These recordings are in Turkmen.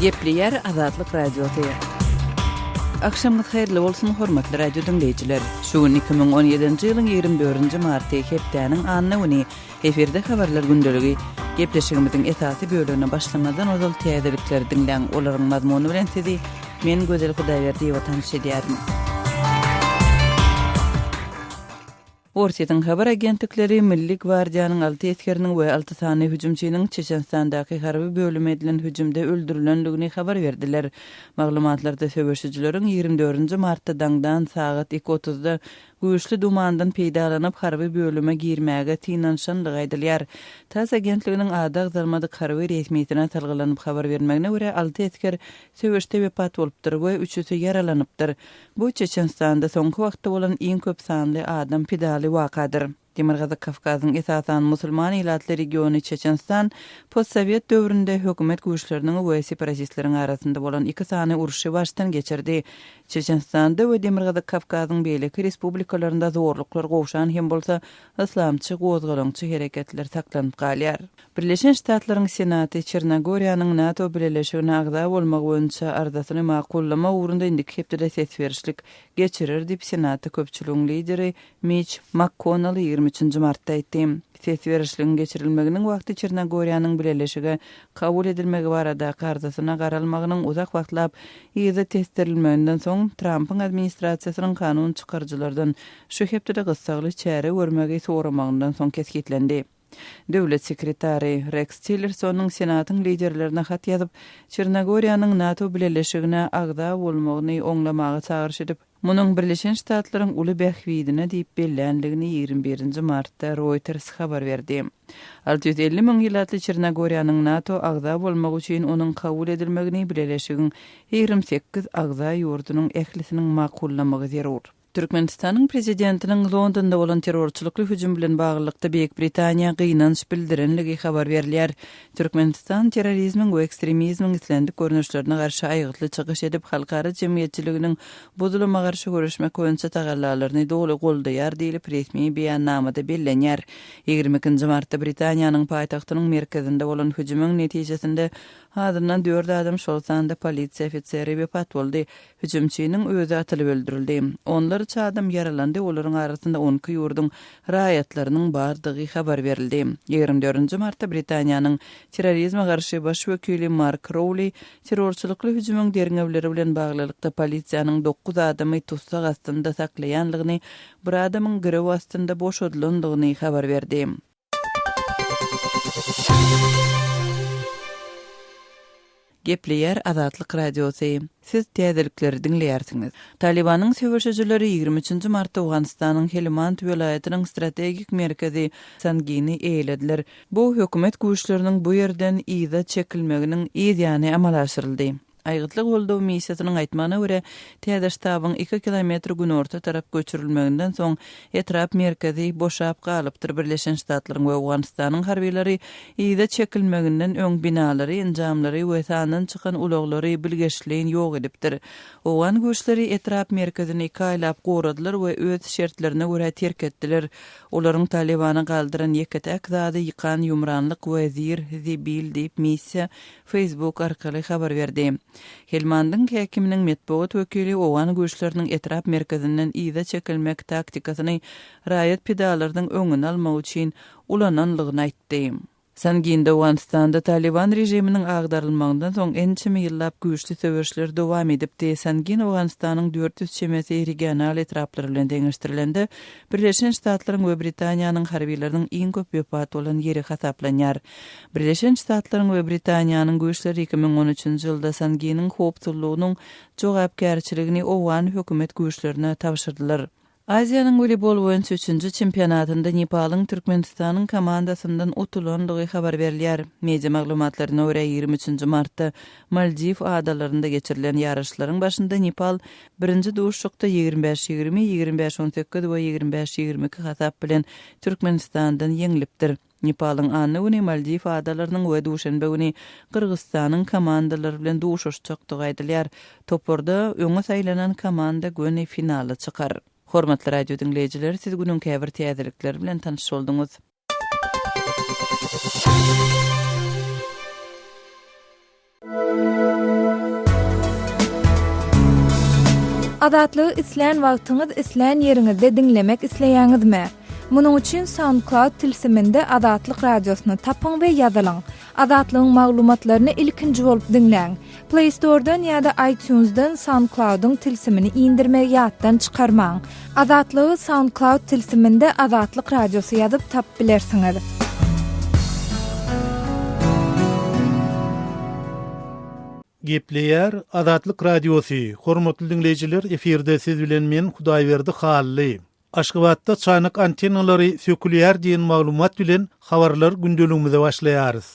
Gepleýär Azatlyk Radiosy. Agşamyňyz haýyrly bolsun, hormatly radio diňleýjiler! Şu gün 2017-nji ýylyň 24-nji marty, hepdäniň anna güni. Efirde Habarlar gündeligi. Gepleşigimiziň esasy bölegine başlamazdan ozal täzelikleri diňläň, olaryň mazmuny bilen sizi men Gözel Hudaýberdiýewa tanyş edýärin. Orsýetiň habar agentlikleri Milli gwardiýanyň alty esgeriniň we alty sany hüjümçiniň Çeçenistandaky harby bölüme edilen hüjümde öldürilendigini habar berdiler. Maglumatlarda söweşijileriň 24-nji martda daňdan sagat iki otuzda güýçli dumandan peýdalanyp harby bölüme girmäge synanyşandygy aýdylýar. Tass agentliginiň ady agzalmadyk harby resmisine salgylanyp habar bermegine görä, alty esger söweşde wepat bolupdyr we üçüsi ýaralanypdyr. Bu Çeçenistanda soňky wagtda bolan iň köp sanly adam pidaly wakadyr. Demirgazyk Kawkazyň esasan musulman ilatly regiony Çeçenistan postsowet döwründe hökümet güýçleriniň we separatistleriň arasynda bolan iki sany urşy başdan geçirdi. Çeçenistanda we Demirgazyk Kawkazyň beýleki respublikalarynda zorluklar gowşan hem bolsa, yslamçy gozgalaňçy hereketler saklanyp galýar. Birleşen Ştatlaryň Senaty Çernogoriýanyň NATO bileleşigine agza bolmagy boýunça arzasyny makullamak ugrunda indiki hepdede ses berişlik geçirer diýip, Senatda köpçüligiň lideri Miç MakKonnell 23 nji martda aýtdy. Ses berişligiň geçirilmeginiň wagty Çernogoriýanyň bileleşige kabul edilmegi baradaky arzasyna garalmagynyň uzak wagtlap yza tesdirilmeginden soň, Trampyň administrasiýasynyň kanun çykaryjylardan şu hepdede gyssagly çäre görmegi soramagyndan soň kesgitlendi. Döwlet sekretary Reks Tillersonyň Senatyň liderlerine hat ýazyp, Çernogoriýanyň NATO bileleşigine agza bolmagyny oňlamaga çagyryş edip, munuň Birleşen Ştatlaryň uly bähbidine diýip belländigini 21 nji martda Reuters habar berdi. 650 müň ilatly Çernogoriýanyň NATO agza bolmagy üçin onuň kabul edilmegini bileleşigiň 28 agza ýurdunyň ählisiniň makullamagy zerur. Türkmenistanyň Prezidentiniň Londonda bolan terrorçylykly hüjüm bilen baglylykda Beýik Britaniýa gynanç bildirenligi habar berilýär. Türkmenistan terrorizmiň we ekstremizmiň islendik görnüşlerine garşy aýgytly çykyş edip, halkara jemgyýetçiliginiň bu zuluma garşy göreşmek boýunça tagallalaryny doly goldaýar diýlip, resmi beýannamada bellenýär. 22 nji martda Britaniýanyň paýtagtynyň merkezinde bolan hüjümiň netijesinde azyndan dört adam, şol sanda polisiýa ofiseri wepat boldy. Hüjümçiniň özi atylyp öldürildi. Onlarça adam ýaralandy, olaryň arasynda on iki ýurduň raýatlarynyň bardygy habar berildi. 24 nji martda Britaniýanyň terrorizme garşy baş wekili Mark Rouli terrorçylykly hüjümiň derňewleri bilen baglylykda polisiýanyň dokuz adamy tussag astynda saklaýanlygyny, bir adamyň girew astynda boşadylandygyny habar berdi. Gepleýär Azatlyk Radiosy. Siz täzelikleri diňleýärsiňiz. Talybanyň söweşijileri 23 nji martda Owganystanyň Helmand welaýatynyň strategik merkezi Sangini eýelediler. Bu hökümet güýçleriniň bu ýerden yza çekilmeginiň yz ýany amala aşyryldy. Aýgytly goldaw missiýasynyň aýtmagyna görä, täze ştabyň iki kilometr günorta tarap göçürilmeginden soň, etrap merkezi boşap galypdyr. Birleşen Ştatlaryň we Owganystanyň harbylary yza çekilmeginden öň binalary, enjamlary we sandan çykan ulaglary bilgeşleýin ýok edipdir. Owgan güýçleri etrap merkezini iki aýlap goradylar we öz şertlerine görä terk etdiler. Olaryň Talybana galdyran ýeke-täk zady ýykan-ýumranlyk we zir-zibil diýip, missiýa Facebook arkaly habar berdi. Helmandyň häkiminiň metbugat wekili owgan güýçleriniň etrap merkezinden yza çekilmek taktikasyny raýat pidalarynyň öňüni almak üçin ulananlygyny aýtdy. Sanginde Owganystanda Talyban režiminiň agdarylmagyndan soň ençeme ýyllap güýçli söweşler dowam edipdi. Sangin Owganystanyň 400 çemesi regional etraplary bilen deňeşdirilende, Birleşen Ştatlaryň we Britaniýanyň harbylarynyň iň köp wepat bolan ýeri hasaplanýar. Birleşen Ştatlaryň we Britaniýanyň güýçleri 2013-nji ýylda Sanginiň howpsuzlygynyň jogapkärçiligini owgan hökümet güýçlerine tabşyrdylar. Aziýanyň woleýbol boýunça üçünji çempionatynda Nepalyň Türkmenistanyň komandasyndan utulandygy habar berilýär. Media maglumatlaryna görä, 23 nji martda Maldiw adalarynda geçirilen ýaryşlaryň başynda Nepal birinji duşuşykda 25, 20, 25, 18 we 25, 22 hasap bilen Türkmenistandan ýeňlipdir. Nepalyň anna güni Maldiw adalarynyň we duşenbe güni Gyrgyzystanyň komandalary bilen duşuşjakdygy aýdylýar. Toparda öňe saýlanan komanda göni finala çykar. Hormatly radio diňleýjiler, siz günüň käbir täzelikleri bilen tanyş bolduňyz. Azatlygy islän wagtyňyz, islän ýeriňizde diňlemek isleýäňizmi? Munuň üçin SoundCloud tilsiminde Azatlyk Radiosyny tapyň we ýazylyň. Azatlygyň maglumatlaryny ilkinji bolup diňläň. Play Store-dan ýa-da iTunes-dan SoundCloud-yň tilsimini indirmegi ýatdan çykarmaň. Azatlygy SoundCloud tilsiminde Azatlyk Radiosy ýazyp tapyp bilersiňiz. Gepleýär Azatlyk Radiosy, Hormatly diňleýjiler, efirde siz bilen men Hudaýberdi Hally. Aşgabatda çanak antennalary sökülýär diýen maglumat bilen habarlar gündeligimize başlaýarys.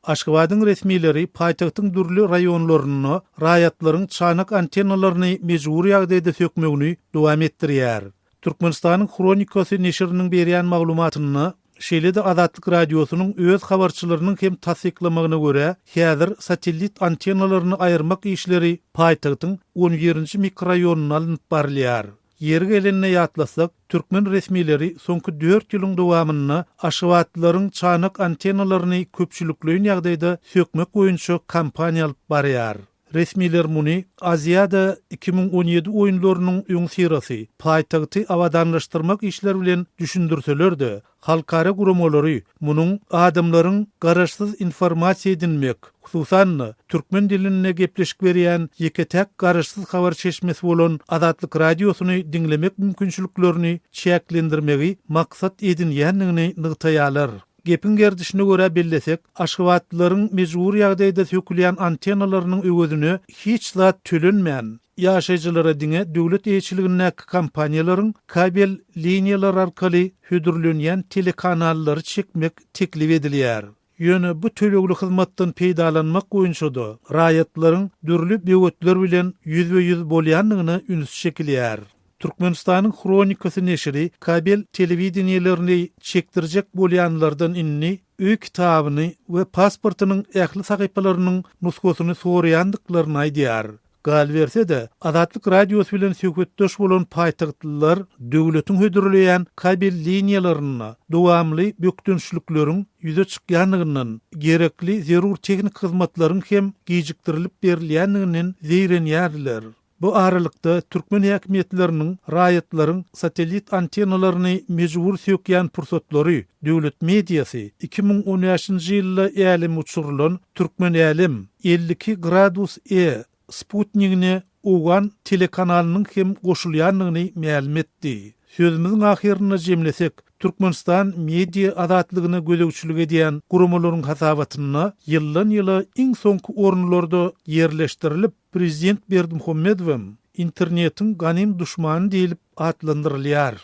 Aşgabadyň resmileri paýtagtyň dürli raýonlarynda raýatlaryň çanak antennalaryny mejbury ýagdaýda sökmegini dowam etdirýär. Türkmenistanyň Hronikasy neşiriniň berýän maglumatynda, şeýle-de Azatlyk Radiosynyň öz habarçylarynyň hem tassyklamagyna görä, häzir satellit antennalaryny aýyrmak işleri paýtagtyň on birinji mikroraýonynda alnyp barylýar. Ýeri gelende ýatlasak, türkmen resmileri soňky dört ýylyň dowamynda aşgabatlylaryň çanak antennalaryny köpçülikleýin ýagdaýda sökmek boýunça kampaniýa alyp barýar. Resmiler muny Aziada 2017 oýunlarynyň öňüsyrasy paýtagty abadanlaşdyrmak işleri bilen düşündirseler-de, Halkara guramalary munuň adamlaryň garaşsyz informasiýa edinmek, hususan-da, türkmen dilinde gepleşik berýän ýeke-täk garaşsyz habar çeşmesi bolan Azatlyk Radiosyny diňlemek mümkinçiliklerini çäklendirmegi maksat edinýändigini nygtaýarlar. Gepiň gerdişine görä bellesek, aşgabatlylaryň mejbury ýagdaýda sökülýän antennalarynyň öwezine hiç zat tölenmän, Ýaşaýjylara diňe döwlet eýeçiligindäki kompaniýalaryň kabel liniýalary arkaly hödürlenýän telekanallary çekmek teklip edilýär. Ýöne bu tölegli hyzmatdan peýdalanmak boýunça-da raýatlaryň dürli böwetler bilen ýüzbe-ýüz bolýandygyna üns çekilýär. Türkmenistanyň Hronikasy neşiri kabel telewideniýelerini çekdirjek bolýanlardan indi öý kitabyny we pasportynyň ähli sahypalarynyň nusgasyny soraýandyklaryny aýdýar. Galyberse-de, Azatlyk Radiosy bilen söhbetdeş bolan paýtagtlylar döwletiň hödürleýän kabel liniýalarynda dowamly bökdençlikleriň ýüze çykýandygyndan, gerekli zerur tehniki hyzmatlaryň hem gijikdirilip berilýändiginden zeýrenýärler. Bu aralykda, türkmen häkimiýetleriniň raýatlaryň satellit antennalaryny mejbury sökýän pursatlary döwlet mediasy 2015-nji ýylda äleme uçurylan Türkmen-Älem, 52 gradus E sputnigine owgan telekanalynyň hem goşulýandygyny mälim etdi. Sözümiziň ahyrynda jemlesek, Türkmenistan media azatlygyna gözegçilik edýän guramalaryň hasabatynda ýyldan-ýyla iň soňky orunlarda ýerleşdirilip, prezident Berdimuhamedowam internetiň ganym duşmany diýlip atlandyrylýar.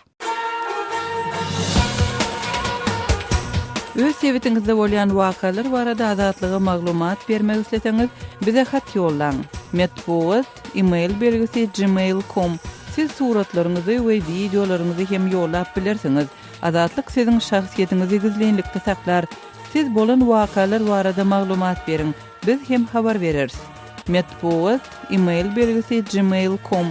Öz sebitiňizde bolýan wakalar barada Azatlyga maglumat bermek isleseňiz, bize hat ýollaň. Metbugat, e-mail belgisi gmail com. Siz suratlaryňyzy we wideolaryňyzy hem ýollap bilersiňiz. Azatlyk siziň şahsyýetiňizi gizlinlikde saklar. Siz bolan wakalar barada maglumat beriň. Biz hem habar bereris. Metbugat, e-mail belgisi gmail com.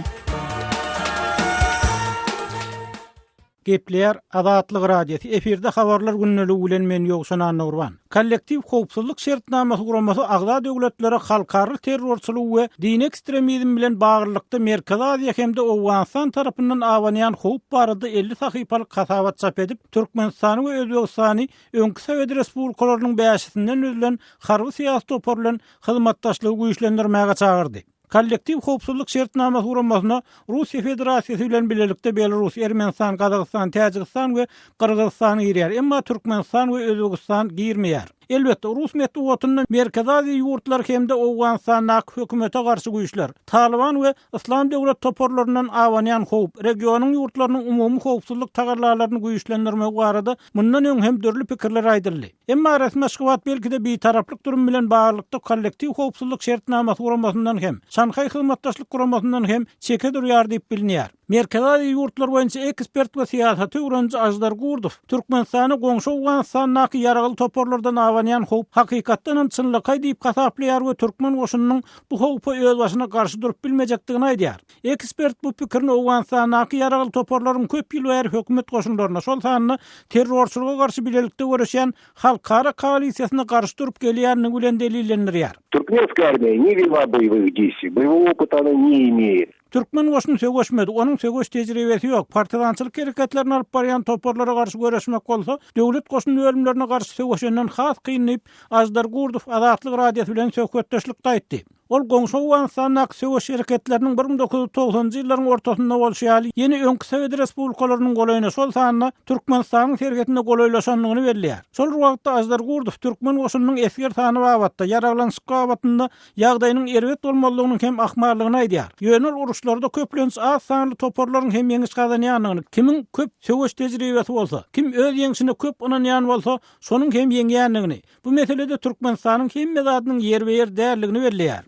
Gepleýär Azatlyk Radiosy, efirde Habarlar gündeligi bilen men Ýowşan Annagurban. Kollektiw howpsuzlyk şertnamasy guramasy agza döwletlere halkara terrorçylygy we dini ekstremizm bilen baglylykda Merkezi Aziýa hem-de Owganystan tarapyndan abanýan howp barada 50 sahypalyk hasabat çap edip, Türkmenistany we Özbegistany öňki sowet respublikalarynyň bäşisinden düzülen harby-syýasy topar bilen hyzmatdaşlygy güýçlendirmäge çagyrdy. Kollektiw howpsuzlyk şertnamasy guramasyna Russiýa Federasiýasy bilen bilelikde Belarus, Ermenistan, Gazagystan, Täjigistan we Gyrgyzystan girýär, emma Türkmenistan we Özbegistan girmeýär. Elbetde, rus metbugatynda Merkezi Aziýa ýurtlary hem-de Owganystandaky hökümete garşy güýçler, Talyban we Yslam döwlet toparlaryndan abanýan howp, regionyň ýurtlarynyň umumy howpsuzlyk tagallalaryny güýçlendirmegi barada mundan öň hem dürli pikirler aýdyldy. Emma resmi Aşgabat belki-de bitaraplyk durumy bilen baglylykda Kollektiw howpsuzlyk şertnamasy guramasyndan hem, Şanhaý hyzmatdaşlyk guramasyndan hem çeke durýar diýip bilinýär. Merkezi Aziýa ýurtlary boýunça ekspert we syýasaty öwreniji Aždar Gurdow Türkmenistana goňşy Owganystandaky ýaragly toparlardan abanýan howp hakykatdan hem çynlakaý diýip hasaplaýar we türkmen goşunynyň bu howpa özbaşyna garşy durup bilmejekdigini aýdýar. Ekspert bu pikirini Owganystandaky ýaragly toparlaryň köp ýyl bäri hökümet goşunlaryna, şol sanda terrorçylyga garşy bilelikde göreşýän halkara koalisiýasyna garşy durup gelýändigi bilen delillendirýär. Türkmenskaya armiya ne vela boýewых deýstwiý, boýewogo opyta ona ne imeýet. Türkmen goşuny söweşmedi, onuň söweş tejribesi ýok, partizançylyk hereketlerini alyp barýan toparlara garşy göreşmek bolsa, döwlet goşun bölümlerine garşy söweşenden has kyn diýip, Aždar Gurdow Azatlyk Radiosy bilen söhbetdeşlikde aýtdy. Ol goňşy Owganystandaky söweş hereketleriniň 1990-njy ýyllaryň ortasynda bolşy ýaly, ýene öňki sowet respublikalarynyň golaýyna, şol sanda Türkmenistanyň serhedine golaýlaşandygyny belleýär. Şol bir wagtda Aždar Gurdow türkmen goşunynyň esger sany babatda, ýaraglanyşyk babatynda ýagdaýynyň erbet bolmazlygynyň hem ahmallygyny aýdýar. Ýöne ol uruşlarda köplenç az sanly toparlaryň hem ýeňiş gazanýandygyny, kimiň köp söweş tejribesi bolsa, kim öz ýeňşine köp ynanýan bolsa, şonuň hem ýeňýändigini, Bu meselede Türkmenistanyň hemme zadynyň ýerbe-ýer däldigini belleýär.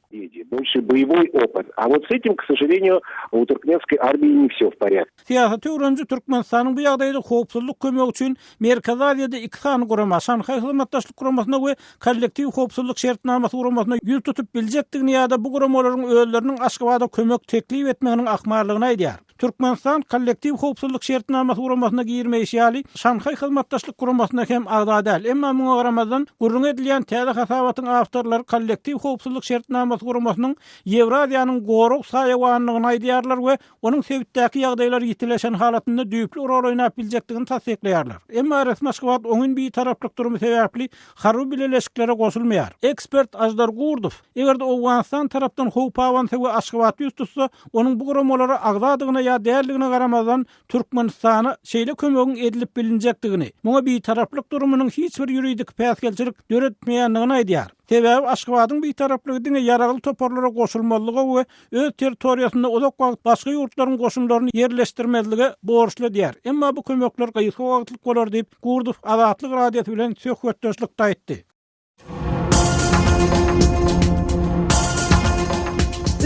Больше боевой опыт. А вот с этим, к сожалению, у туркменской армии не все в порядке. Syýasaty öwreniji Türkmenistanyň bu ýagdaýda howpsuzlyk kömegi üçin Merkezi Aziýada iki sany gurama, Şanhaý Hyzmatdaşlyk Guramasyna we Kollektiw howpsuzlyk şertnamasy guramasyna ýüz tutup biljekdigini ýa-da bu guramalaryň özleriniň Aşgabada kömek teklip etmeginiň ahmallygyny aýdýar. Türkmenistan Kollektiw howpsuzlyk şertnamasy guramasyna girmeýşi ýaly, Şanhaý Hyzmatdaşlyk Guramasyna hem agza däl. Emma muňa garamazdan, gürrüňi edilýän täze hasabatyň awtorlary Kollektiw howpsuzlyk şertnamasy guramasynyň Ýewraziýanyň gorag saýawanydygyny aýdýarlar we onuň sebitdäki ýagdaýlar ýitileşen halatynda düýpli rol oýnap biljekdigini tassyklaýarlar. Emma resmi Aşgabat oňyn bitaraplyk durumy sebäpli harby bileleşiklere goşulmaýar. Ekspert Aždar Gurdow, Eger-de Owganystan tarapdan howp abansa we Aşgabat ýüz tutsa, onuň bu guramalara agzadygyna ýa däldigine garamazdan, Türkmenistana şeýle kömegiň edilip bilinjekdigini, muňa bitaraplyk durumynyň hiç bir ýuridik päsgelçilik döretmeýändigini aýdýar. Sebäbi Aşgabadyň bitaraplygy diňe ýaragly toparlara goşulmazlyga we öz territoriýasynda uzak wagt başga ýurtlaryň goşunlaryny ýerleşdirmezlige borçly edýär. Emma bu kömekler gysga wagtlyk bolar diýip, Gurdow Azatlyk Radiosy bilen söhbetdeşlikde aýtdy.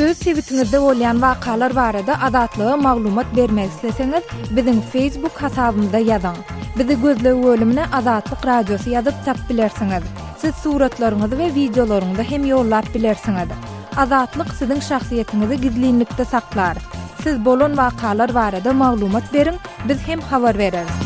Öz sebitiňizde bolýan wakalar barada Azatlyga maglumat bermek isleseňiz, biziň Facebook hasabymyza ýazyň. Bizi gözleg bölümine Azatlyk Radiosy ýazyp tap bilersiňiz. Siz suratlaryňyzy we wideolaryňyzy hem ýollap bilersiňiz. Azatlyk siziň şahsyýetiňizi gizlinlikde saklar. Siz bolan wakalar barada maglumat beriň, Biz hem habar bereris.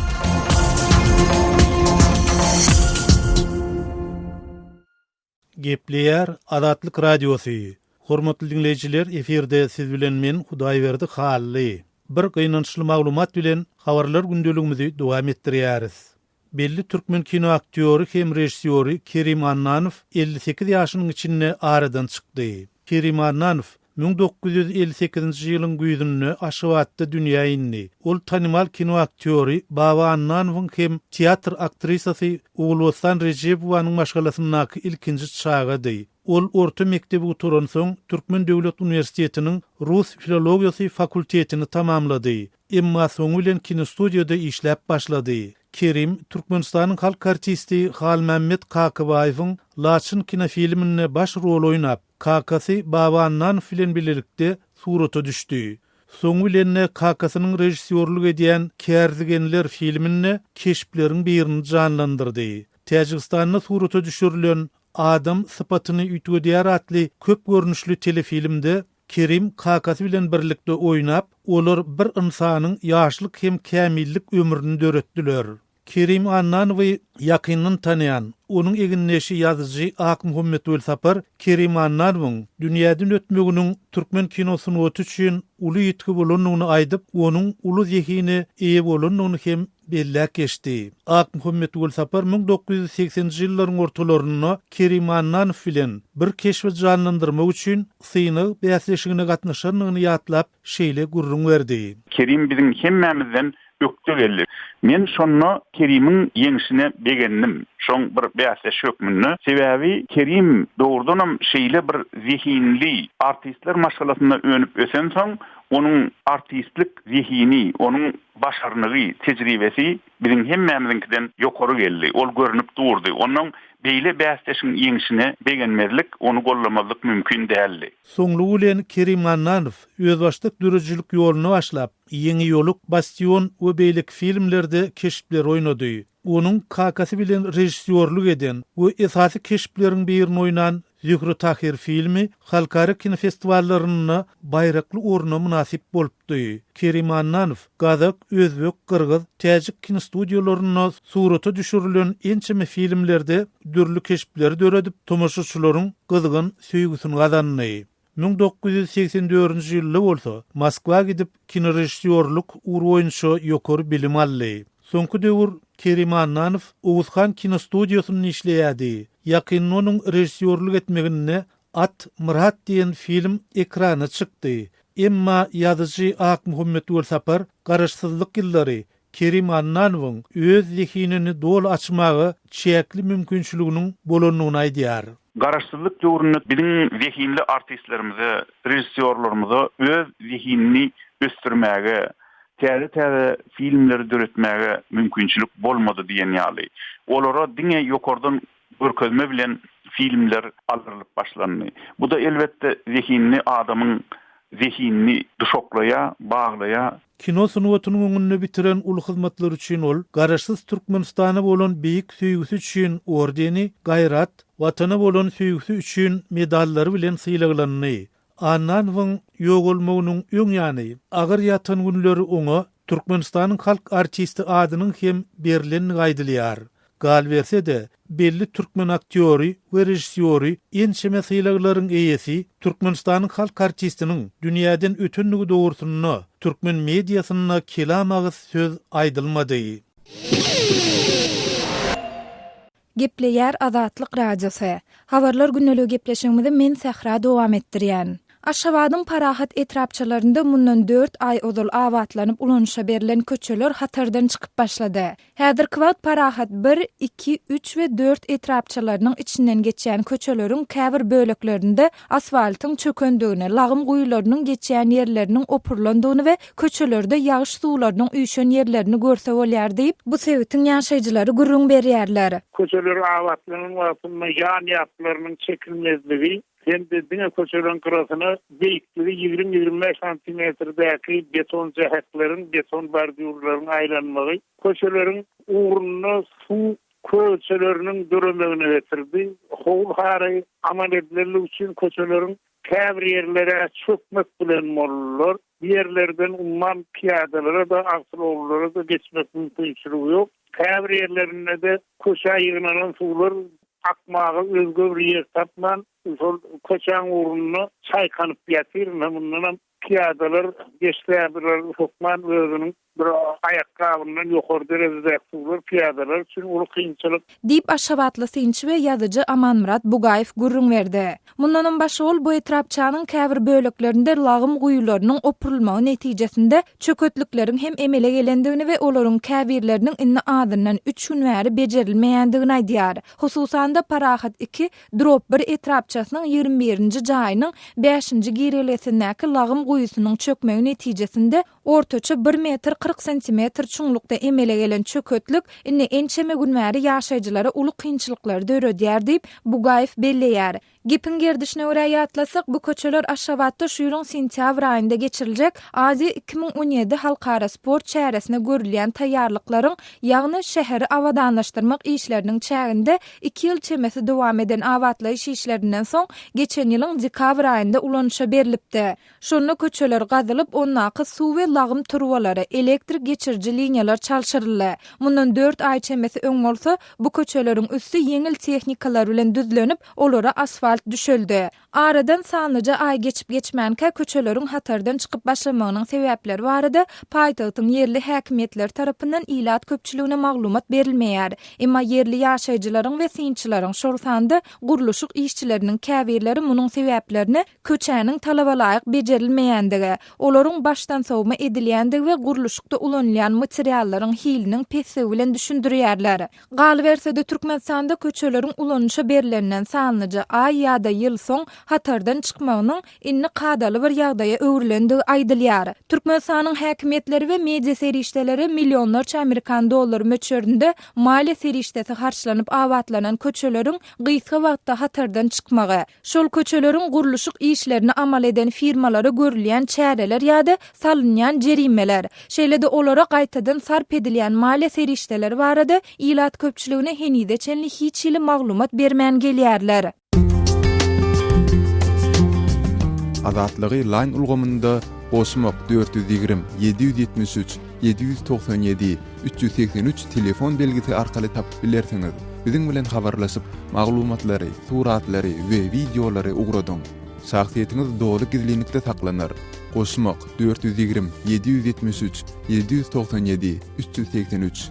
Gepleýär Azatlyk Radiosy. Hormatly diňleýjiler, efirde siz bilen men Hudaýberdi Hally. Bir gynançly maglumat bilen habarlar gündeligimizi dowam etdirýäris. Belli türkmen kino aktýory hem režissýory Kerim Annanow 58 ýaşynyň içinde aradan çykdy. Kerim Annanow 1958-nji ýylyň güýzünde Aşgabatda dünýä indi. Ol tanymal kino aktýory Baba Annanowyň hem teatr aktrisasy Ogulbossan Rejebowanyň maşgalasyndaky ilkinji çagady. Ol orta mekdebi gutaransoň, Türkmen döwlet uniwersitetiniň rus filologiýasy fakultetini tamamlady. Emma soňy bilen kinostudiýada işläp başlady. Kerim Türkmenistanyň halk artisti Halmämmet Kakabaýewiň Laçyn kinofilminde baş roly oýnap, kakasy Baba Annanow bilen bilelikde surata düşdi. Soňy bilen-de kakasynyň režissýorlyk edýän Kärzigenler filminde keşpleriň birini janlandyrdy. Täjigistanda surata düşürilen Adam sypatyny üýtgedýär atly köp görnüşli telefilmde Kerim kakasy bilen birlikde oýnap, olar bir ynsanyň ýaşlyk hem kämillik ömrüni döretdiler. Kerim Annanowy ýakyndan tanaýan, onuň egindeşi ýazyjy Akmuhammet Welsapar Kerim Annanowyň dünýäden ötmeginiň türkmen kino sungaty üçin uly ýitgi bolandygyny aýdyp, onuň uly zehine eýe bolandygyny hem belläp geçdi. Akmuhammet Welsapar 1980-nji ýyllaryň ortalarynda Kerim Annanow bilen bir keşbi janlandyrmak üçin synag bäsleşigine gatnaşandygyny ýatlap, şeýle gürrüň berdi. Kerim biziň hemmämizden ökde geldi. Men şonda Kerimiň ýeňşine begendim, şoň bir bäsdeş hökmünde. Sebäbi Kerim dogrudanam şeýle bir zehinli artistler maşgalasynda önüp ösensoň, onuň artistlik zehini, onuň başarnygy, tejribesi biziň hemmämiziňkiden ýokary geldi. Ol görnüp durdy. Onnoň beýle bäsdeşiň ýeňşine begenmezlik, ony gollamazlyk mümkin däldi. Soňlugy bilen Kerim Annanow özbaşdak döredijilik ýoluna başlap, Ýeňiýoluk, Bastion we beýleki filmlerde keşpleri oýnady. Onuň kakasy bilen režissýorlyk eden we esasy keşpleriň birini oýnan Zöhre-Tahyr filmi halkara kinofestiwallarynda baýrakly orna mynasyp bolupdy. Kerim Annanow gazak, özbek, gyrgyz, täjik kinostudiýalarynda surata düşürilen ençeme filmlerde dürli keşpleri döredip, tomaşaçylaryň gyzgyn söýgüsini gazandy. 1984-nji ýylda bolsa Moskwa gidip kinorežissýorlyk ugry boýunça ýokary bilim aldy. Soňky döwür Kerim Annanow Oguzhan kinostudiýasynda işleýärdi. Ýakynda onuň režissýorlyk etmeginde At, Myrat diýen film ekrana çykdy. Emma ýazyjy Akmuhammet Welsapar garaşsyzlyk ýyllary Kerim Annanowyň öz zehinini doly açmaga çäkli mümkinçiliginiň bolandygyny aýdýar. Garaşsyzlyk döwründe biziň zehinli artistlerimize, režissýorlarymyza öz zehinini ösdürmäge, täze-täze filmleri döretmäge mümkinçilik bolmady diýen ýaly. Olara diňe ýokardan görkezme bilen filmler aldyrylyp başlandy. Bu-da elbetde zehinli adamyň zehinini duşaklaýar, baglaýar. Kino sungatynyň öňünde bitiren uly hyzmatlary üçin ol Garaşsyz Türkmenistana bolan beýik söýgüsi üçin ordeni, Gaýrat, Watana bolan söýgüsi üçin medallary bilen sylaglandy. Annanowyň ýogalmagynyň öň ýany, agyr ýatan günleri oňa Türkmenistanyň halk artisti adynyň hem berlendigi aýdylýar. Galyberse-de, belli türkmen aktýory we režissýory, ençeme sylaglaryň eýesi, Türkmenistanyň halk artistiniň dünýäden ötendigi dogrusynda türkmen mediasynda kelam agyz söz aýdylmady. Gepleýär Azatlyk Radiosy. Habarlar gündeligi gepleşigimizi men Sähra dowam etdirýän. Aşgabadyň Parahat etrapçalarynda mundan dört aý ozal abatlanyp ulanyşa berlen köçeler hatardan çykyp başlady. Häzirki wagt Parahat bir, iki, üç we dört etrapçalarynyň içinden geçýän köçeleriň käbir böleklerinde asfaltyň çökendigini, lagym guýularynyň geçýän ýerleriniň opurylandygyny we köçelerde ýagyş suwlarynyň üýşen ýerlerini görse bolýar diýip, bu sebitiň ýaşaýjylary gürrüň berýärler. Köçeler abatlanan wagtynda ýan ýaplarynyň çekilmezligi hem-de diňe köçeleriň gyrasyna beýikligi ýigrim-ýigrim bäş santimetrdäki beton jähekleriň, beton bordýurlaryň aýlanmagy köçeleriň ugrunda suw köçeleriniň döremegine getirdi. Howul-hara amal edilenligi üçin köçeleriň käbir ýerleri çökmek bilen boldular. Bu ýerlerden umuman pyýadalara-da, awtoulaglara-da geçmek mümkinçiligi ýok. Käbir ýerlerinde-de köçä ýygnanan suwlar akmaga özge bir ýer tapman, şol köçäň ugrunda çaýkanyp ýatyr. Ine, mundanam pyýadalar geçse bular hökman özüniň bir aýakgabyndan ýokary derejedäki suwlar pyýadalar üçin uly kynçylyk. Diýip, aşgabatly synçy we ýazyjy Amanmyrat Bugaýew gürrüň berdi. Mundanam başga ol bu etrapçanyň käbir böleklerinde lagym guýularynyň opurylmagy netijesinde çöketlikleriň hem emele gelendigini we olaryň käbirleriniň indi azyndan üç gün bäri bejerilmeýändigini aýdýar. Hususan-da, Parahat iki, Drop bir etrapçasynyň ýigrimi birinji jaýynyň bäşinji girelgesindäki lagym guýusynyň çökmegi netijesinde ortaça bir metr 40 santimetr çuňlukda emele gelen çöketlik indi ençeme gün bäri ýaşaýjylara uly kynçylyklary döredýär diýip, Bugaýew belleýär. Gepiň gerdişine görä ýatlasak, bu köçeler Aşgabatda şu ýylyň sentýabr aýynda geçiriljek Aziýa 2017 halkara sport çäresine görülýän taýýarlyklaryň, ýagny şäheri abadanlaşdyrmak işleriniň çäginde iki ýyl çemesi dowam eden abatlaýyş işlerinden soň, geçen ýylyň dekabr aýynda ulanyşa berlipdi. Şonda köçeler gazylyp, ondaky suw we lagym turbalary, elektrik geçiriji liniýalar çalşyryldy. Mundan dört aý çemesi öň bolsa, bu köçeleriň üsti ýeňil tehnikalar bilen düzlenip, olara asfalt düşeldi. Aradan sanlyja aý geçip-geçmänkä köçeleriň hatardan çykyp başlamagynyň sebäpleri barada paýtagtyň ýerli häkimiýetleri tarapyndan ilat köpçüligine maglumat berilmeýär. Emma ýerli ýaşaýjylaryň we synçylaryň, şol sanda gurluşyk işçileriniň käbirleri munuň sebäplerini köçäniň talabalaýyk bejerilmeýändigi, olaryň başdansowma edilýändigi we gurluşykda ulanylýan materiallaryň hiliniň pesligi bilen düşündirýärler. Galyberse-de, Türkmenistanda köçeleriň ulanyşa berleninden sanlyja aý ýa-da ýyl soň hatardan çykmagynyň indi kadaly bir ýagdaýa öwrülendigi aýdylýar. Türkmenistanyň häkimiýetleri we media serişdeleri millionlarça amerikan dollary möçberinde maliýe serişdesi harçlanyp abatlanan köçeleriň gysga wagtda hatardan çykmagy, Şol köçeleriň gurluşyk işlerini amal eden firmalara görülýän çäreler ýa-da salynýan jerimeler, şeýle-de olara gaýtadan sarp edilýän maliýe serişdeleri barada ilat köpçüligine henize çenli hiç hili maglumat bermän gelýärler. Azatlygy Line ulgamynda goşmak 420 773 797 383 telefon belgisi arkaly tapyp bilersiňiz. Biziň bilen habarlaşyp, maglumatlary, suratlary we wideolary ugradyň. Şahsyýetiňiz doly gizlinlikde saklanar. Goşmak, 420 773 797 383.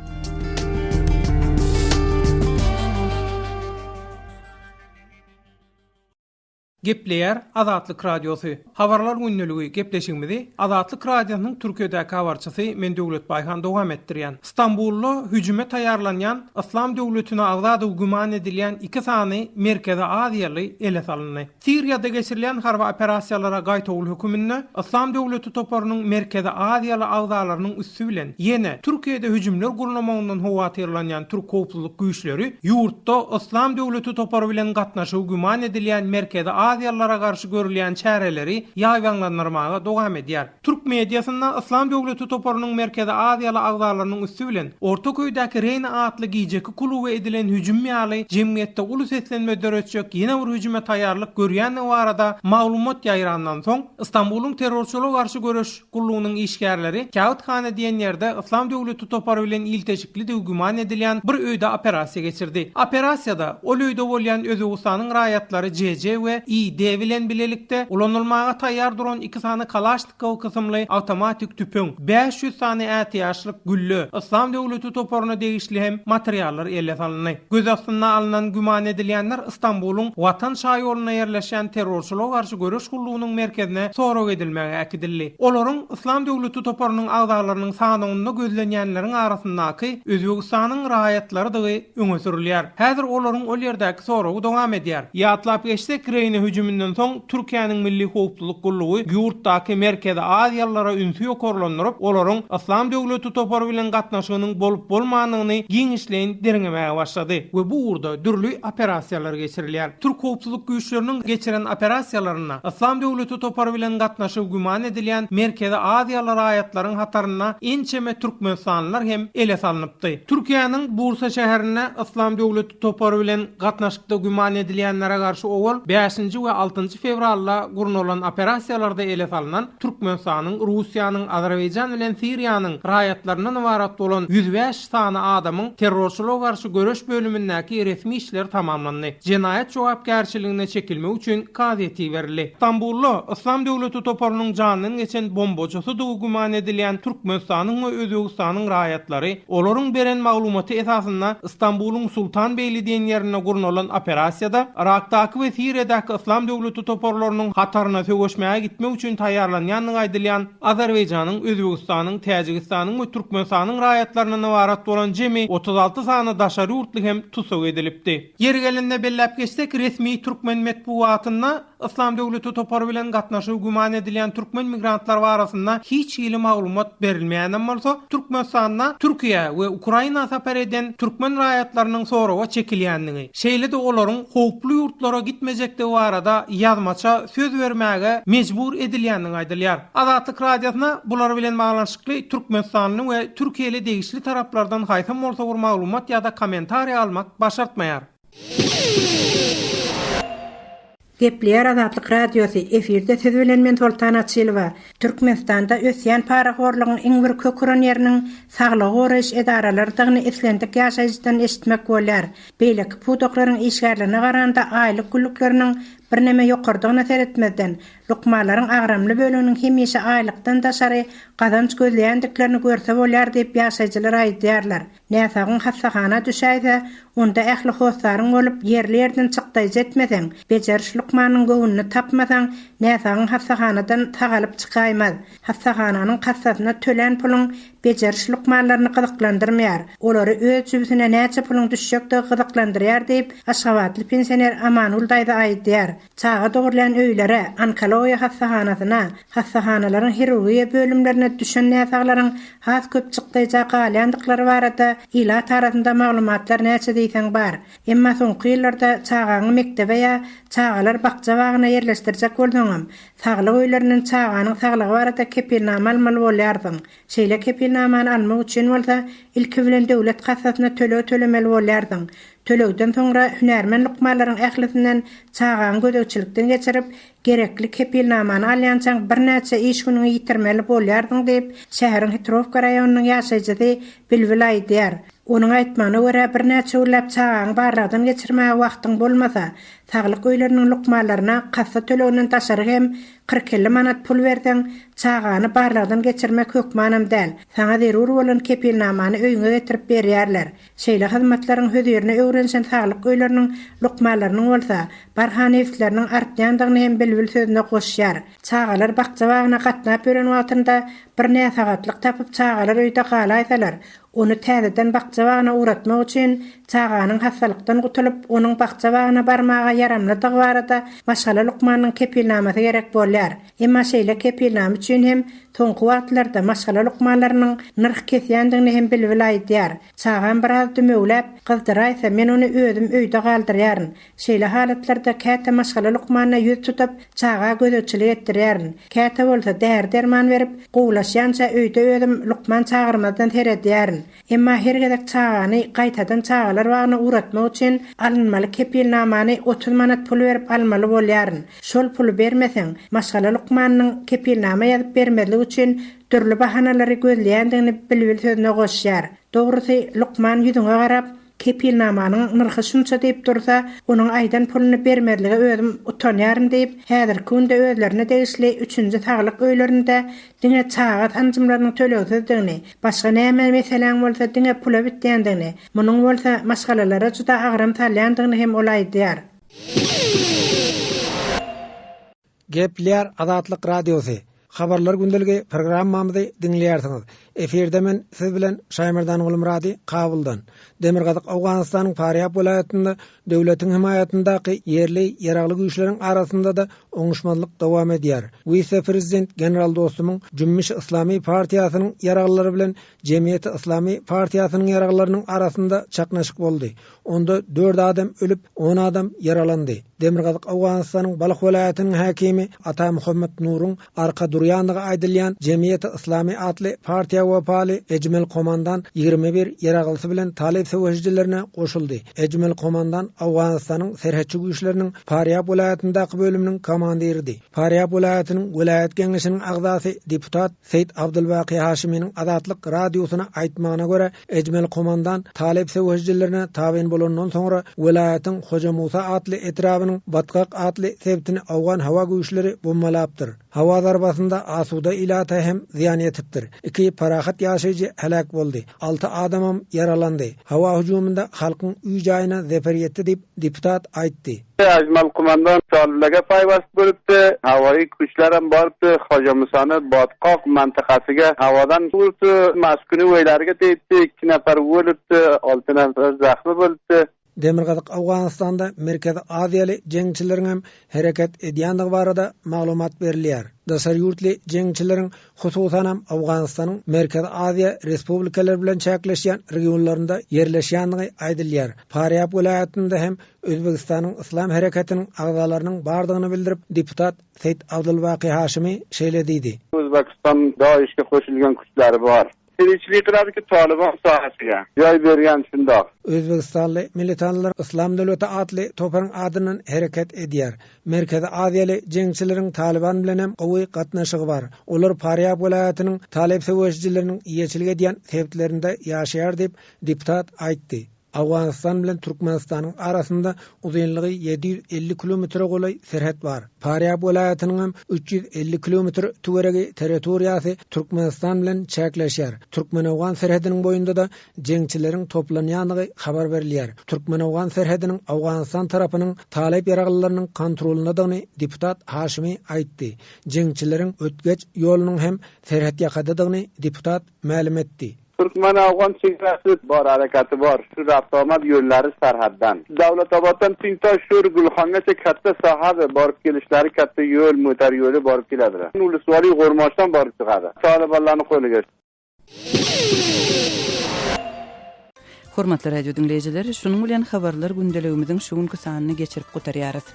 Gepleýär Azatlyk Radiosy. Habarlar gündeligi gepleşigimizi Azatlyk Radiosynyň Türkiýedäki habarçysy men Döwlet Baýhan dowam etdirýän. Stambulda hüjüme taýýarlanýan Yslam döwletine agzadygy güman edilýän iki sany Merkezi Aziýaly ele salyndy. Siriýada geçirilýän harby operasiýalara gaýtawul höküminde Yslam döwleti toparynyň Merkezi Aziýaly agzalarynyň üsti bilen ýene Türkiýede hüjümler gurnamagyndan howatyrlanýan türk howpsuzlyk güýçleri ýurtda Yslam döwleti topary bilen gatnaşygy güman edilýän Merkezi Aziýalylara garşy görülýän çäreleri ýaýbaňlandyrmaga dowam edýär. Türk mediasynda Yslam döwleti toparynyň Merkezi Aziýaly agzalarynyň üsti bilen Ortaköýdäki Reýna atly gijeki kluba edilen hüjüm ýaly jemgyýetde uly seslenme döretjek ýene bir hüjüme taýýarlyk görýändigi barada maglumat ýaýrandan soň, Stambulyň terrorçylyga garşy göreş gullugynyň işgärleri Kağıthane diýen ýerde Yslam döwleti topary bilen ilteşiklidigi güman edilýän bir öýde operasiýa geçirdi. Operasiýada ol öýde bolýan Özbegistanyň raýatlary JJ we ID bilen bilelikde ulanylmaga taýýar duran iki sany Kalaşnikow kysymly awtomatik tüpeň, 500 sany ätiýaçlyk gülle, Yslam döwleti toparyna degişli hem materiallar ele salyndy. Göz astynda alnan güman edilýänler Stambulyň Watan şaýolunda ýerleşýän terrorçylyga garşy göreş gullugynyň merkezine sorag edilmäge äkidildi. Olaryň Yslam döwleti toparynyň agzalarynyň sanawynda gözlenýänleriň arasyndaky Özbegistanyň raýatlarydygy öňe sürülýär. Häzir olaryň ol ýerdäki soragy dowam edýär. Ýatlap geçsek, Reýne hüjüminden soň Türkiýäniň Milli howpsuzlyk gullugy ýurtdaky Merkezi Aziýalylara ünsi ýokarlandyryp, olaryň Yslam döwleti topary bilen gatnaşygynyň bolup-bolmandygyny giňişleýin derňemäge başlady we bu ugurda dürli operasiýalar geçirilýär. Türk howpsuzlyk güýçleriniň geçiren operasiýalarynda Yslam döwleti topary bilen gatnaşygy güman edilýän Merkezi Aziýaly raýatlaryň hatarynda ençeme türkmenistanlylar hem ele salnypdy. Türkiýäniň Bursa şäherinde Yslam döwleti topary bilen gatnaşykda güman edilýänlere garşy owal bäşinji we altynjy fewralda gurnalan operasiýalarda ele salnan Türkmenistanyň, Russiýanyň, Azerbaýjan bilen Siriýanyň raýatlaryndan ybarat bolan 105 sany adamyň terrorçylyga garşy göreş bölümindäki resmi işleri tamamlandy. Jenaýat jogapkärçiligine çekilmek üçin kazyýete iberildi. Stambulda Yslam döwleti toparynyň jandan geçen bombaçysydygy güman edilýän Türkmenistanyň we Özbegistanyň raýatlary olaryň beren maglumaty esasynda Stambulyň Sultanbeýli diýen ýerinde gurnalan operasiýada Yrakdaky we Siriýadaky Yslam döwleti toparlarynyň hataryna söweşmäge gitmek üçin taýýarlanýandygy aýdylýan Azerbaýjanyň, Özbegistanyň, Täjigistanyň we Türkmenistanyň raýatlaryndan ybarat bolan jemi 36 sany daşary ýurtly hem tussag edilipdi. Ýeri gelende belläp geçsek, resmi türkmen metbugatynda Yslam döwleti topary bilen gatnaşygy güman edilýän türkmen migrantlary barasynda hiç hili maglumat berilmeýänem bolsa, Türkmenistanda Türkiýä we Ukraina sapar eden türkmen raýatlarynyň soraga çekilýändigi, şeýle-de olaryň howply ýurtlara gitmejekdigi barada ýazmaça söz bermäge mejbur edilýändigi aýdylýar. Azatlyk Radiosyna bular bilen baglanyşykly türkmenistanly we türkiýeli degişli taraplardan haýsam bolsa bir maglumat ýa-da kommentariý almak başartmaýar. Gepleýär Azatlyk Radiosy, efirde siz bilen men Soltan Açylowa. Türkmenistanda ösýän parahorlugyň iň bir kök uran ýeriniň saglygy goraýyş edaralarydygyny islendik ýaşaýjydan eşitmek bolýar. Beýleki pudaklaryň işgärlerine garanda aýlyk-günlükleriniň birneme ýokarydygyna seretmezden, lukmanlaryň agramly böleginiň hemişe aýlykdan daşary gazanç gözleýändiklerini görse bolýar diýip ýaşaýjylar aýdýarlar. Näsagyň hassahana düşäýse, onda ähli hossaryň bolup, ýerli-ýerden çykdaýjy etmeseň, bejeriş lukmanynyň göwnüni tapmasaň, näsagyň hassahanadan sagalyp çykaýmaz. Hassahananyň kassasyna tölän puluň bejeriş lukmanlaryny gyzyklandyrmaýar. Olary öz jübüsine näçe puluň düşjekdigi gyzyklandyrýar diýip, aşgabatly pensioner Amangül daýza aýdýar. Çaga dogrulýan öýlere, onkologiýa hassahanasyna, hassahanalaryň hirurgiýa bölümlerine düşen näsaglaryň has köp çykdaýja galýandyklary barada ilat arasynda maglumatlar näçe diýseň bar. Emma soňky ýyllarda çagaňy mekdebe ýa çagalar bakja-bagyna ýerleşdirjek bolsaňam, saglyk öýlerinden çaganyň saglygy barada kepilnama almaly bolýarsyň. Şeýle kepilnamany almak üçin bolsa, ilki bilen döwlet kassasyna töleg tölemeli bolýarsyň. Tölegden soňra hünärmen lukmanlaryň ählisinden çagaňy gözegçilikden geçirip, gerekli kepilnamany alýançaň birnäçe iş günüňi ýitirmeli bolýarsyň diýip, şäheriň Hitrowka raýonynyň ýaşaýjysy Bilbil aýdýar. Onuň aýtmagyna görä, birnäçe günläp çagaňy barlagdan geçirmäge wagtyň bolmasa, saglyk öýleriniň lukmanlaryna kassa töleginden daşary hem kyrk-elli manat pul berseň, çagany barlagdan geçirmek hökmanam däl, saňa zerur bolan kepilnamany öýüňe getirip berýärler. Şeýle hyzmatlaryň hözirine öwrenişen saglyk öýleriniň lukmanlarynyň bolsa, barha nebisleriniň artýandygyny hem Bilbil sözüne goşýar. Çagalar bakja-bagyna gatnap ýören wagtynda bir näsagatlyk tapyp çagalar öýde galaýsalar, ony täzeden bakja-bagyna ugratmak üçin çaganyň hassalykdan gutulyp, onuň bakja-bagyna barmaga ýaramlydygy barada maşgala lukmanynyň kepilnamasy gerek bolýar. Emma şeýle kepilnama üçin hem soňky wagtlarda maşgala lukmanlarynyň nyrh kesýändigini hem Bilbil aýdýar. Çagam biraz dümewläp, gyzdyraýsa, men ony özüm öýde galdyrýaryn. Şeýle halatlarda käte maşgala lukmanyna ýüz tutup, çaga gözegçilik etdirýärin. Käte bolsa däri-derman berip, gowulaşýança öýde özüm lukman çagyrmazdan seredýärin. Emma her gezek çagany gaýtadan çagalar bagyna ugratmak üçin alynmaly kepilnamany 30 manat pul berip almaly bolýaryn. Şol puly bermeseň, maşgala lukmanynyň kepilnama ýazyp bermezlik üçin dürli bahanalary gözleýändigini Bilbil sözüne goşýar. Dogrusy, lukman ýüzüňe garap, Kepilnamanyň nyrhy şunça diýip dursa, onuň aýdan puluny bermezlige özüm utanýaryn diýip, häzirki günde özlerine degişli üçünji saglyk öýlerinde diňe çaga sanjymlarynyň tölegsizdigini, başga näme meseläň bolsa diňe pula bitýändigini, munuň bolsa maşgalalara juda agram salýandygyny hem ol aýdýar. Gepleýär Azatlyk Radiosy. Habarlar gündeligi programmamyzy diňleýärsiňiz. Efirde men siz bilen Şaýmerdan Gulmyrady Kabuldan. Demirgazyk Owganystanyň Farýab welaýatynda döwletiň hemaýatyndaky ýerli ýaragly güýçleriň arasynda-da oňuşmazlyk dowam edýär. Wise-prezident general Dostumyň Jümmüş Yslamy partiýasynyň ýaraglylary bilen Jemgyýeti Yslamy partiýasynyň ýaraglylarynyň arasynda çaknyşyk boldy. Onda dört adam ölüp, on adam ýaralandy. Demirgazyk Owganystanyň Balh welaýatynyň häkimi Ata Muhammet Nuruň arka durýandygy aýdylýan Jemgyýeti Yslamy atly partiýa wepaly Ejmel Komandan 21 ýaraglysy bilen talyp söweşijilerine goşuldy. Ejmel Komandan Owganystanyň serhetçi güýçleriniň Farýab welaýatyndaky bölüminiň komandiridi. Farýab welaýatynyň welaýat geňeşiniň agzasy deputat Seýit Abdulbaky Haşiminiň Azatlyk Radiosyna aýtmagyna görä, Ejmel komandan talyp söweşijilerine tabyn bolandan soňra welaýatyň Hoja Musa atly etrabynyň Batgak atly sebitini owgan howa güýçleri bombalapdyr. Howa zarbasynda asuda ilata hem zyýan ýetipdir. Iki parahat ýaşaýjy heläk boldy. Alty adamam ýaralandy. Howa hüjüminde halkyň öý-jaýyna zeper ýetdi diýip, deputat aýtdy. Ajmal kumandan talyplaga paýwast bolupdy. Hawaýy güýçlerem barypdy. Hoja Musany Batgak mantykasiga hawadan urupdy. Maskuni öýleriga tegipdi. Ikki nafar ölüpdi, olti nafar zahmi bolupdy. Demirgazyk Owganystanda Merkezi Aziýaly jeňçileriň hem hereket edýändigi barada maglumat berilýär. Daşary ýurtly jeňçileriň hususanam Owganystanyň Merkezi Aziýa respublikalary bilen çäkleşýän regionlarynda ýerleşýändigi aýdylýar. Farýab welaýatynda hem Özbegistanyň Yslam hereketiniň agzalarynyň bardygyny bildirip, deputat Seýit Abdulbaky Haşymy şeýle diýdi. Özbegistan DAIŞ-ge goşulgan küçleri bar. Tirikçilik kylady ki Talyban sahasyga jaý berýän şundak. Özbegistanly militanlar Yslam döwleti atly toparyň adyndan hereket edýär. Merkezi Aziýaly jeňçileriň Talyban bilen hem gowy gatnaşygy bar. Olar Farýab welaýatynyň talyp söweşijileriniň eýeçilik edýän sebitlerinde ýaşaýar diýip, deputat aýtdy. Owganystan bilen Türkmenistanyň arasynda uzynlygy 750 kilometre golaý serhet bar. Farýab welaýatynyň hem 350 kilometr töweregi territoriýasy Türkmenistan bilen çäkleşýär. Türkmen-owgan serhediniň boýunda-da jeňçileriň toplanýandygy habar berilýär. Türkmen-owgan serhediniň Owganystan tarapynyň talyp ýaraglylarynyň kontrolyndadygyny deputat Haşymy aýtdy. Jeňçileriň ötgeç ýolunyň hem serhetýakadadygyny deputat mälim etdi. Türkmen-owgan çegarasy bar, hareketi bar. Şu raft-omad ýollary serhetden. Döwletabatdan Tüňtaş şur Gülhangaça katta sahadyr, baryp gelişleri katta ýol, motor ýoly baryp gelediler. Uluswaly Gormaşdan baryp çykady. Talybanlaryň goly geç. Hormatly radio diňleýjiler, şunuň bilen habarlar gündeligimiziň şu günki sanyny geçirip gutarýarys.